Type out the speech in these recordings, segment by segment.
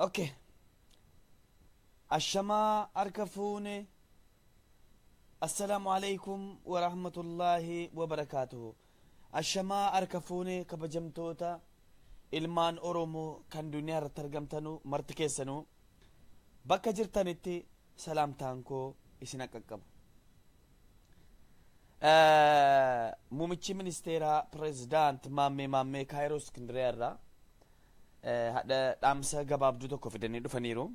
Okay. Ashamaa harka fuune. Assalaamu alaikum wa rahmatullaahi wa barakaatuhu. Ashamaa harka fuune, kabajamtoota ilmaan Oromoo kan duniyaa irratti argamtanuu marti keessanuu, bakka jirtanitti salaamtaan koo isin qaqqabu. Muumichi ministeeraa Pireezidaant Maammee Kaayiroo Iskindiriyaa irraa hadha dhaamsa gabaabduu tokko fidanii dhufaniiru.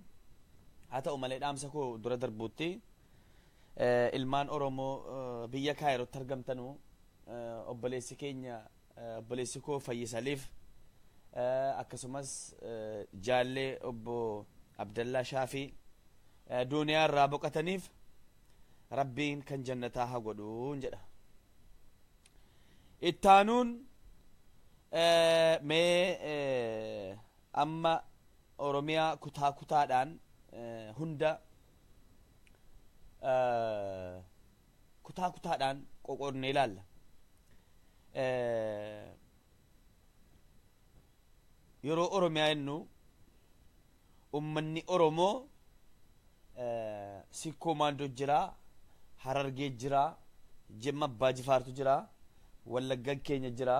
Haa ta'u malee, dhaamsa koo dura darbuutti, ilmaan Oromoo biyya Kaayirootti argamtanuu, obboleessi keenya, obboleessi koo Fayyisaliif, akkasumas jaallee obbo Abdallaa Shaafii duniyaa irraa boqotaniif Rabbiin kan jannataa haa godhuun jedha. Ittaanuun mee amma Oromiyaa kutaa kutaadhaan hunda kutaa kutaadhaan qoqoodnee ilaalla. Yeroo Oromiyaa jennu, ummanni Oromoo Sikkoo Maandoo jira, Harargee jira, Jimma Abbaa Jifaartu jira, Wallaggan keenya jira,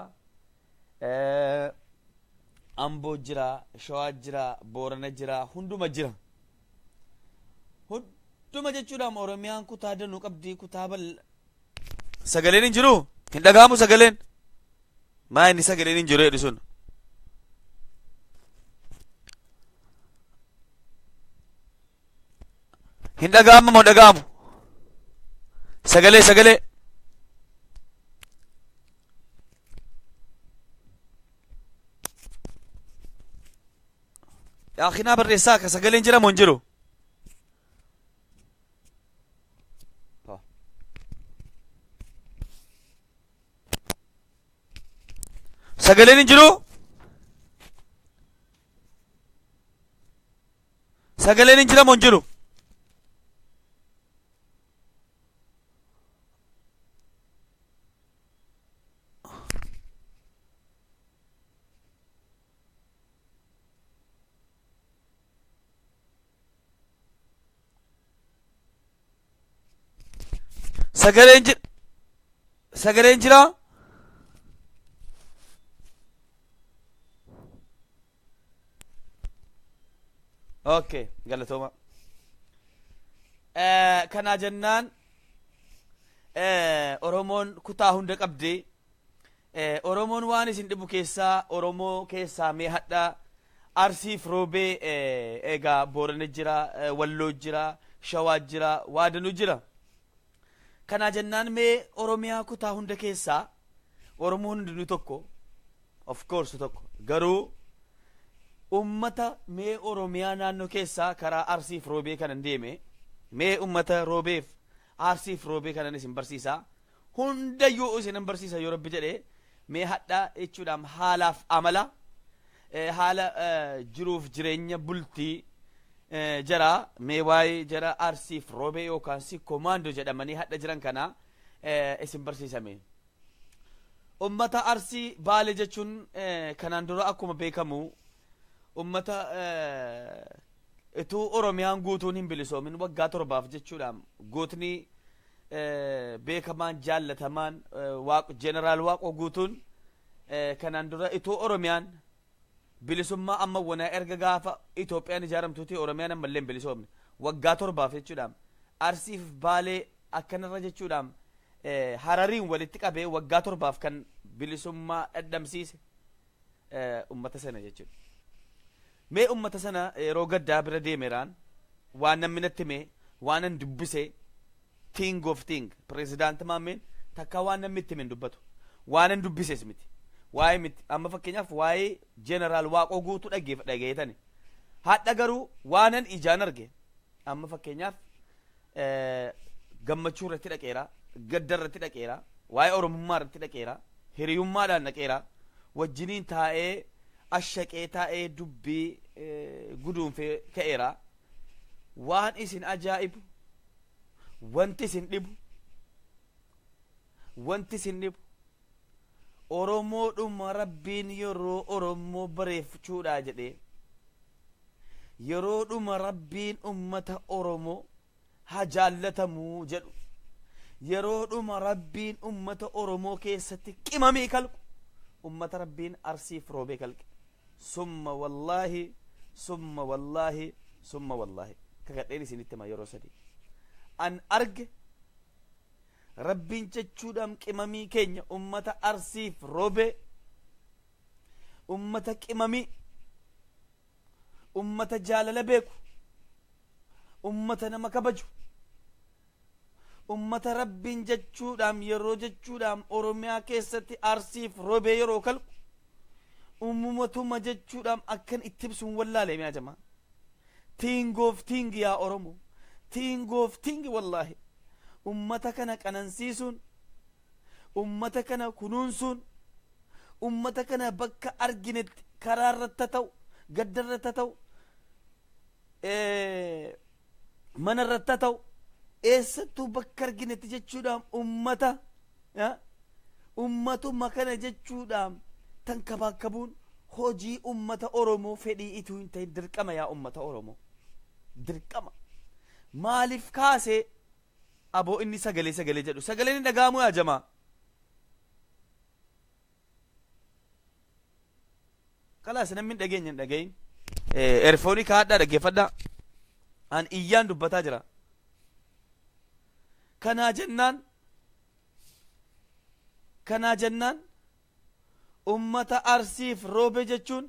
Amboo jira, Shawaa jira, Boorana jira, hunduma jira. Hunduma jechuudhaan Oromiyaan kutaa danuu qabdi, kutaa bal'aa. Sagaleen hin jiru? Hin dhaga'amu sagaleen? Maa inni sagaleen hin jiru jedhu sun? Hin dhaga'amu moo dhaga'amu? Sagalee, sagalee. Yaakinaa barreessaa akka sagaleen jira moo hin jiru? Sagaleen hin jiru? Sagaleen hin jira moo hin jiru? Sagaleen jira? Sagaleen jira? Okay, galatooma. Kanaa jennaan, Oromoon kutaa hunda qabdi. Oromoon waan isin dhibu keessaa, Oromoo keessaa mee hadha Arsiif Roobee, egaa Boorana jira, Walloo jira, Shawaa jira, Waadanuu jira. Kanaa jennaan, mee Oromiyaa kutaa hunda keessaa Oromoon hundinuu tokko, of course tokko, garuu ummata mee Oromiyaa naannoo keessaa karaa Arsiif Roobee kanan deeme, mee ummata Roobeef Arsiif Roobee kanan isin barsiisaa, hundayyuu isinan barsiisa yoo Rabbi jedhe. Mee hadha jechuudhaan haalaaf amala, haala jiruuf jireenya bultii jara, mee waa'ee jara Arsiif Roobee yookaan Sikkoo Maandoo jedhamanii hadha jiran kana isin barsiisame. Ummata Arsii Baalee jechuun kanaan dura akkuma beekamu ummata ituu Oromiyaan guutuun hin bilisoomin waggaa 7f jechuudhaan gootni beekamaan jaallatamaan Jeneraal Waaqoo Guutuun kanaan dura ituu Oromiyaan bilisummaa amma wanaa erga gaafa Itoophiyaan ijaaramtuuti Oromiyaan ammallee hin bilisoomne, waggaa 7f jechuudhaan Arsiif Baalee akkanarra jechuudhaan Harariin walitti qabee waggaa 7f kan bilisummaa dhadhamsiise ummata sana jechuudha. Mee ummata sana yeroo gaddaa bira deemeraan waan namni natti hime, waan an dubbise, thing of thing, Pireezidaanti Maammeen takka waan namni itti hime hin dubbatu. Waan an dubbises miti. Waa'ee miti. Amma fakkeenyaaf waa'ee Jeneraal Waaqoo Guutuu dhageetani. Hadha garuu waan an ijaan arge, amma fakkeenyaaf gammachuu irratti dhaqeera, gadda irratti dhaqeera, waa'ee Oromummaa irratti dhaqeera, hiriyummaadhaan dhaqeera, wajjiniin taa'ee ashaqee taa'ee dubbii guduunfee ka'eera. Waan isin ajaa'ibu, wanti isin dhibu, wanti isin dhibu, Oromoodhuma Rabbiin yeroo Oromoo bareeffachuudhaa jedhee Yeroo dhuma Rabbiin ummata Oromoo haa jaallatamuu jedhu, yeroo dhuma Rabbiin ummata Oromoo keessatti qimamii kalqu, ummata Rabbiin Arsiif Roobee kalqe. Summa wallaahi, summa wallaahi, summa wallaahi, kakadheen isinitti hima yeroo 3 an arge. Rabbiin jechuudhaan qimamii keenya ummata Arsiif Roobee, ummata qimamii, ummata jaalala beeku, ummata nama kabaju, ummata Rabbiin jechuudhaan yeroo jechuudhaan Oromiyaa keessatti Arsiif Roobee yeroo kalqu, ummumatuma jechuudhaan akkan itti ibsuun wallaale. Mi'a jamaa, tiingoof tiingi yaa Oromoo, tiingoof tiingi. Wallaahi, ummata kana qanansiisuun, ummata kana kunuunsuun, ummata kana bakka arginetti, karaa irratti ta'u, gadda irratti ta'u, mana irratti ta'u, eessattuu bakka arginetti jechuudhaan ummatuma kana jechuudhaan tankabaakkabuun hojii ummata Oromoo fedhii ituu hin ta'in dirqama yaa ummata Oromoo, dirqama. Maaliif kaasee aboo inni sagalee sagalee jedhu? Sagaleen hin dhaga'amu yaa jamaa. Kalaas, namni hin dhageenye hin dhagayin, earphone kaadhaa dhaggeeffadhaa. An iyyaan dubbataa jira. Kanaa jennaan ummata Arsiif Roobe jechuun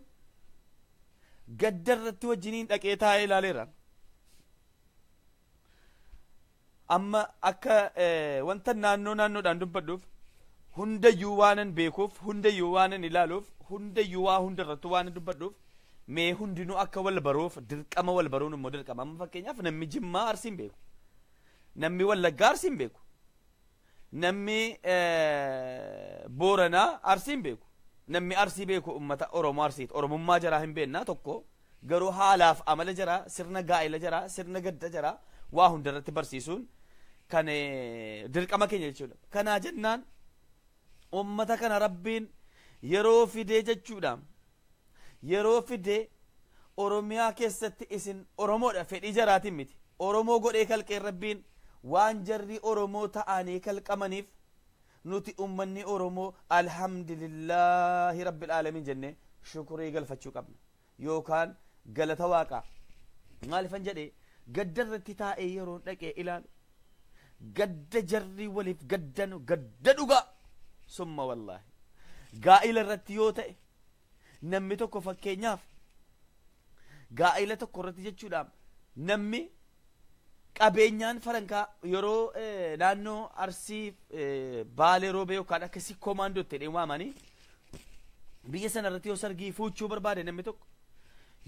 gadda irratti wajjiniin dhaqee taa'ee ilaaleera. Amma akka wanta naannoo naannoodhaan dubbadhuuf, hundayyuu waanan beekuuf, hundayyuu waanan ilaaluuf, hundayyuu waa hunda irratti waanan dubbadhuuf, mee hundinuu akka wal baruuf dirqama, wal baruun immoo dirqama. Amma fakkeenyaaf namni Jimmaa Arsiin beeku, namni Wallaggaa Arsiin beeku, namni Booranaa Arsiin beeku, namni Arsii beeku ummata Oromoo Arsiiti. Oromummaa jaraa hin beennaa tokko, garuu haalaaf amala jaraa, sirna gaa'ela jaraa, sirna gadda jaraa, waa hundarratti barsiisuun kan dirqama keenya jechuudha. Kanaa jennaan ummata kana Rabbiin yeroo fidee jechuudha, yeroo fidee Oromiyaa keessatti isin Oromoodha fedhii jaraatiin miti, Oromoo godhee kalqeen Rabbiin waan jarri Oromoo ta'anii kalqamaniif, nuti ummanni Oromoo alhamdulillaahi rabbil aalamiin jennee shukurii galfachuu qabna yookaan galata Waaqaa. Maalifan jedhee, gadda irratti taa'ee yeroon dhaqee ilaalu, gadda jarri waliif gaddanu gadda dhugaa. Summa wallaahi, gaa'ila irratti yoo ta'e, namni tokko fakkeenyaaf gaa'ila tokko irratti jechuudha, namni qabeenyaan farankaa yeroo naannoo Arsii, Baalee, Roobee yookaan akkasii koomaandoo itti jedhee waamanii, biyya sana irratti yoo sargii fuuchuu barbaade, namni tokko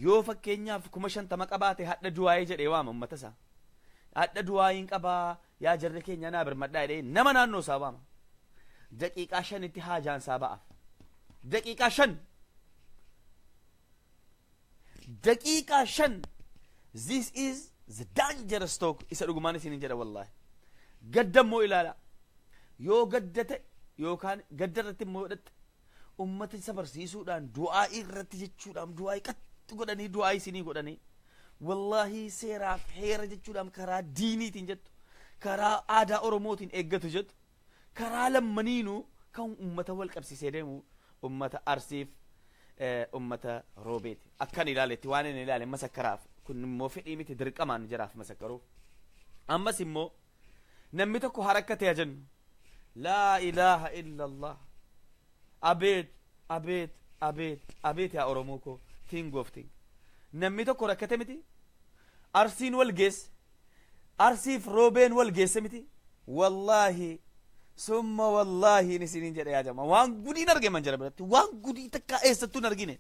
yoo fakkeenyaaf 50,000 qabaate, hadha du'aayee jedhee waama ummata isaa. Hadha du'aayiin qabaa, yaa jarri keenya naa birmadhaa jedhee nama naannoo isaa waama. Daqiiqaa 5tti haajaan isaa ba'aaf. Daqiiqaa 5, daqiiqaa 5. This is the dangerous talk. Isa dhugumaan isinin jedha. Wallaahi, gadda immoo ilaala. Yoo gadda ta'e yookaan gadda irratti immoo godhatte, ummata isa barsiisuudhaan du'aa irratti jechuudhaan du'aa qaxxi godhanii, du'aa isinii godhanii, wallaahi, seeraaf heera jechuudhaan karaa diiniitiin jettu, karaa aadaa Oromootiin eeggatu jettu, karaa lammaniinuu kan ummata wal qabsiisee deemu ummata Arsiif ummata Roobeeti. Akkan ilaaletti, waan inni ilaale masakkaraaf. Kun immoo fedhii miti, dirqamaan jiraaf masakkaruuf. Ammas immoo namni tokko harakka ta'e jennu, laa ilaaha illa Allah, abeet, abeet, abeet, abeet yaa Oromoo koo, king of king. Namni tokko rakkate miti, Arsiin wal geesse, Arsiif Roobeen wal geesse miti. Wallaahi, summa wallaahi isiniin jedha yaa jama, waan gudiin arge man jara biratti, waan gudii takka eessattuu hin argine.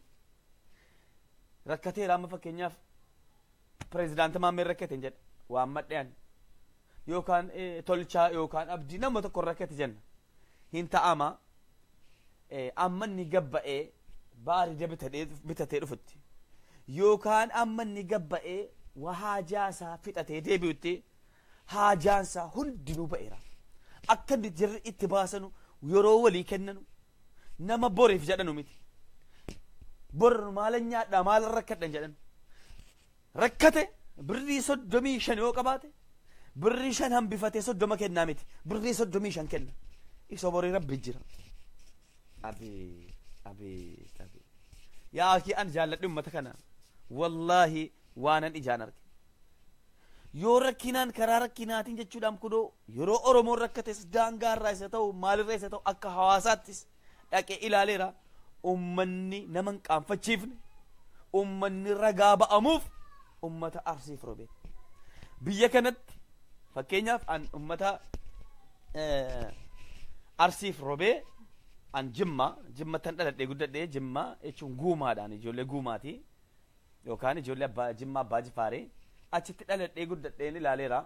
Rakkateera. Amma fakkeenyaaf pireezidaanti Maammeen rakkate hin jedha waan madhean, yookaan Tolchaa yookaan Abdii, nama tokko rakkate jenna hin ta'ama. Amma inni gabba'ee baarida bitatee dhufutti, yookaan amma inni gabba'ee waa haajaa isaa fixatee deebi'utti, haajaan isaa hundinuu ba'eera. Akka inni jarri itti baasanu, yeroo walii kennanu, nama boriif jedhanu miti. Bor maalan nyaadhaa, maalan rakkadhan jedhan. Rakkate birrii 35 yoo qabaate birrii 5 hambifatee 30 kennaa miti, birrii 35 kenna. Isa borii rabbi jira. Abeet abeet abeet, yaa akii, an jaalladhi ummata kana. Wallaahi waanan ijaan arge, yoo rakkinaan karaa rakkinaatiin jechuudhaan kunoo yeroo Oromoon rakkates daangaarraa isa ta'u maalirraa isa ta'u akka hawaasaattis dhaqee ilaaleera. Ummanni nama hin qaanfachiifne, ummanni ragaa ba'amuuf ummata Arsiif Roobee. Biyya kanatti fakkeenyaaf an ummata Arsiif Roobee, an Jimma, Jimmattan dhaladhee guddadhee. Jimma jechuun guumaadhaan ijoollee guumaati yookaan ijoollee abbaa Jimma Abbaa Jifaaree. Achitti dhaladhee guddadheen ilaaleera.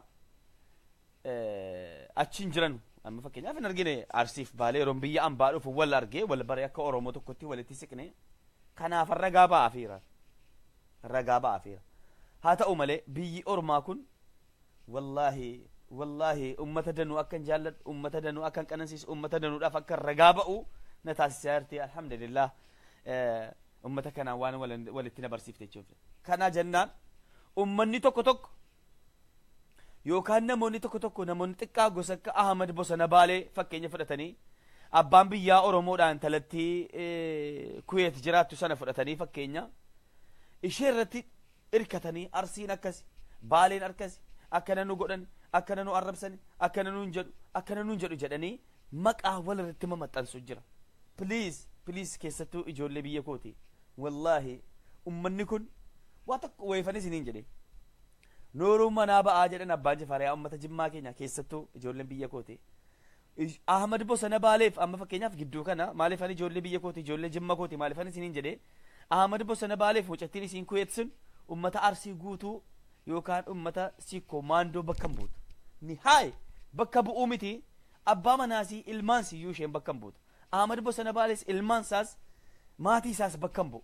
Achi hin jiran. Amma fakkeenyaaf hin argine. Arsiif Baalee yeroo biyya ambaa dhufu wal argee wal bare, akka Oromoo tokkotti walitti siqne. Kanaaf ragaa ba'aafiira, ragaa ba'aafiira. Haa ta'u malee biyyi ormaa kun wallaahi wallaahi ummata danuu akkan jaalladhu, ummata danuu akkan qanansiisu, ummata danuudhaaf akka ragaa ba'u na taasisaa jirti. Alhamdulillah, ummata kanaan waan walitti na barsiifte jechuudha. Kana jennaan ummanni tokko tokko yookaan namoonni tokko tokko, namoonni xiqqaa gosa akka Ahmad Bosona Baalee fakkeenya fudhatanii, abbaan biyyaa Oromoodhaan talattii Kuweet jiraattu sana fudhatanii fakkeenya ishee irratti irkatanii, Arsiin akkasi, Baaleen akkasi, akkana nu godhan, akkana nu arrabsani, akkana nuun jedhu, akkana nuun jedhu jedhanii maqaa wal irratti mamaxxansu jira. Please, please, keessattuu ijoollee biyya kooti, wallaahi ummanni kun waa tokko weefanis isiniin jedhe. Nooruu manaa ba'aa jedhan abbaan Jifaariyaa. Ummata Jimmaa keenya, keessattuu ijoolleen biyya kooti. Ahmad Bosona Baaleef amma fakkeenyaaf gidduu kana maaliif ani ijoollee biyya kooti, ijoollee Jimma kooti maaliif ani isiniin jedhe? Ahmad Bosona Baaleef mucattiin isiin Kuweet sun ummata Arsii guutuu yookaan ummata Sikkoo Maandoo bakka hin buutu. Ni haay bakka bu'uu miti, abbaa manaasii ilmaan siyyuu isheen bakka hin buutu. Ahmad Bosona Baalees ilmaan isaas maatii isaas bakka hin bu'u.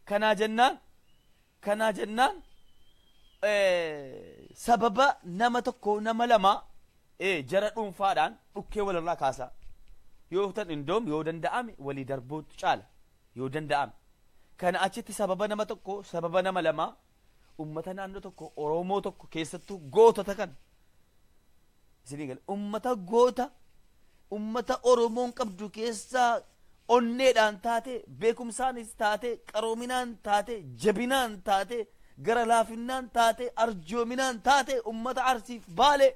Kanaa jennaan sababa nama tokko, nama lama, jara dhuunfaadhaan dhukkee walirraa kaasa. Yoo tan indoom yoo danda'ame walii darbuutu caala yoo danda'ame. Kana achitti sababa nama tokko, sababa nama lama, ummata naannoo tokko, Oromoo tokko, keessattuu gootota kan isinii gala, ummata goota, ummata Oromoon qabdu keessaa onneedhaan taate, beekumsaanis taate, qaroominaan taate, jabinaan taate, gara laafinnaan taate, arjoominaan taate, ummata Arsiif Baale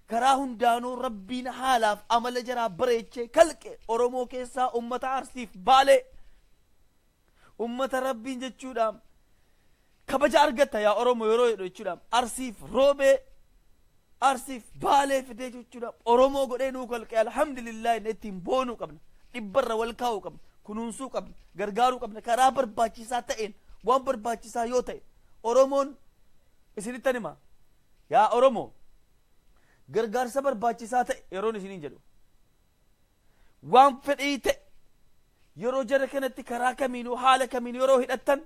karaa hundaanuu Rabbiin haalaaf amala jaraa bareechee kalqe. Oromoo keessaa ummata Arsiif Baale, ummata Rabbiin jechuudhaan kabaja argatta yaa Oromoo yeroo jedhu jechuudhaan Arsiif Roobee, Arsiif Baalee fidee jechuudhaan Oromoo godhee nuu kalqe. Alhamdulillah, inni ittiin boonuu qabna, dhibbarra wal kaa'uu qabna, kunuunsuu qabna, gargaaruu qabna karaa barbaachisaa ta'een. Waan barbaachisaa yoo ta'e Oromoon isinittan hima, yaa Oromoo, gargaarsa barbaachisaa ta'e yeroon isiniin jedhu, waan fedhii ta'e yeroo jara kanatti karaa kamiinuu haala kamiin yeroo hidhattan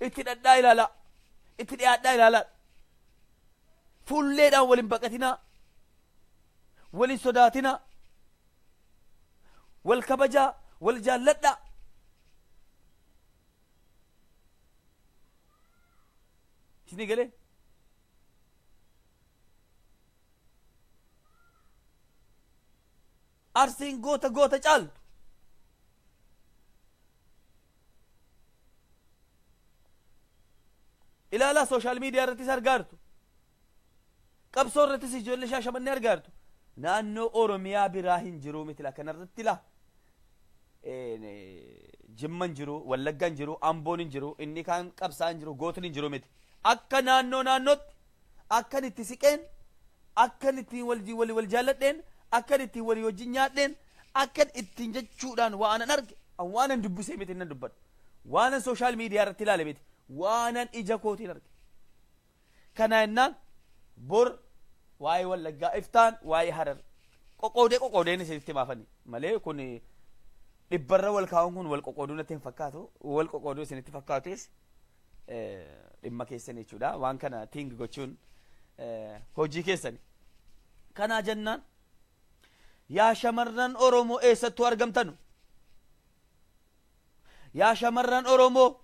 itti hidhadhaa ilaalaa, itti dhiyaadhaa ilaalaa. Fuulleedhaan walin baqatinaa, walin sodaatinaa, wal kabajaa, wal jaalladhaa. Isinii galee? Arsiin goota, goota caaltu. Ilaalaa, social media irrattis argaartu, qabsoo irrattis ijoollee Shaashamannee argaartu. Naannoo Oromiyaa biraa hin jiru miti la kanarratti la Jimma hin jiru, Wallagga hin jiru, Amboon hin jiru, inni kaan qabsaa hin jiru, gootni hin jiru miti. Akka naannoo naannootti akkan itti siqeen, akkan ittiin wal wal wal jaalladheen, akkan ittiin walii wajjin nyaadheen, akkan ittiin jechuudhaan waanan arge, waanan dubbisee miti nan dubbadhu, waanan social media irratti ilaale miti, waanan ija kootiin arge. Kana jennaan bor waa'ee Wallaggaa iftaan, waa'ee Harar qoqoodee qoqoodeen isinitti maafani malee kun dhibbarra wal kaa'uun kun wal qoqooduu natti hin fakkaatu. Wal qoqooduu isinitti fakkaatus dhimma keessan jechuudha. Waan kana think gochuun hojii keessani. Kanaa jennaan yaa shamarran Oromoo eessattuu argamtanu, Yaa shamarran Oromoo,